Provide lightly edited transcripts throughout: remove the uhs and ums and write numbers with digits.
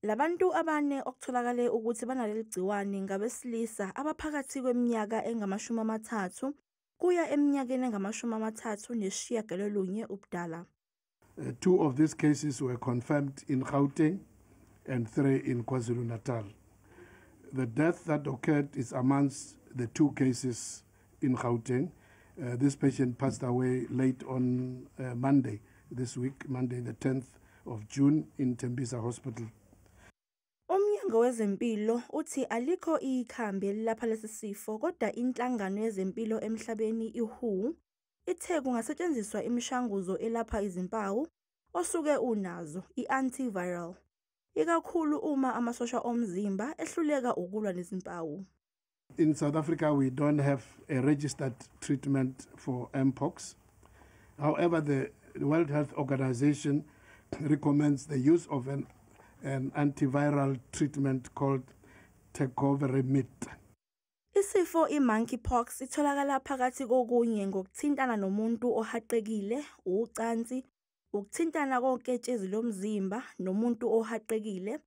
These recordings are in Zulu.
Labantu abane okutholakale ukuthi banaleli gciwane ngabesilisa abaphakathi kweminyaka engama-30 kuya eminyakeni engama-39 ubudala. Two of these cases were confirmed in Gauteng and three in KwaZulu-Natal. The death that occurred is amongst the two cases in Gauteng. This patient passed away late on Monday this week, Monday the 10th of June, in Tembisa Hospital. Umnyango Wezempilo uthi alikho ikhambi elilapha lesi sifo, kodwa Inhlangano Yezempilo Emhlabeni, i-WHO, ithe kungasetshenziswa imishanguzo elapha izimpawu osuke unazo, i-antiviral, ikakhulu uma amasosha omzimba ehluleka ukulwa nezimpawu. In South Africa, we don't have a registered treatment for Mpox. However, the World Health Organization recommends the use of an antiviral treatment called tecovirimat. Isifo i-monkeypox itholakala phakathi kokunye ngokuthintana nomuntu ohaqekile, ucansi, ukuthintana koketshezi lomzimba nomuntu ohaqekile,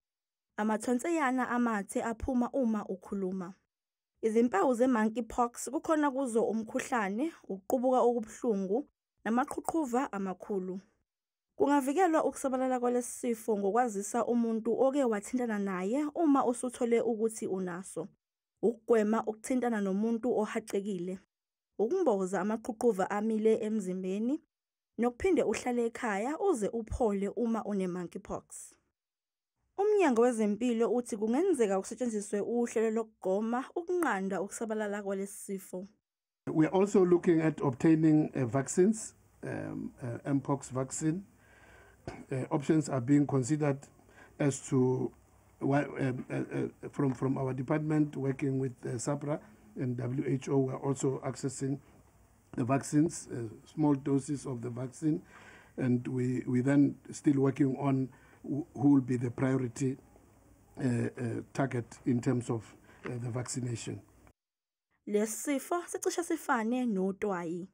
amathonseyana amathe aphuma uma ukhuluma. Izimpawu ze-monkeypox kukhona kuzo umkhuhlane, ukuqubuka okubuhlungu namaqhuqhuva amakhulu. Kungavikelwa ukusabalala kwalesi sifo ngokwazisa umuntu oke wathintana naye uma usuthole ukuthi unaso, ukugwema ukuthintana nomuntu ohaqekile, ukumboza amaqhuqhuva amile emzimbeni, nokuphinde uhlale ekhaya uze uphole uma une-monkeypox. Umnyango Wezempilo uthi kungenzeka kusetshenziswe uhlelo lokugoma ukunqanda ukusabalala kwalesi sifo. We are also looking at obtaining vaccines, Mpox vaccine. Options are being considered as to from our department working with SAHPRA and WHO. We are also accessing the vaccines, small doses of the vaccine, and we then still working on who will be the priority target in terms of the vaccination. Lesi sifo sicishe sifane notwayi.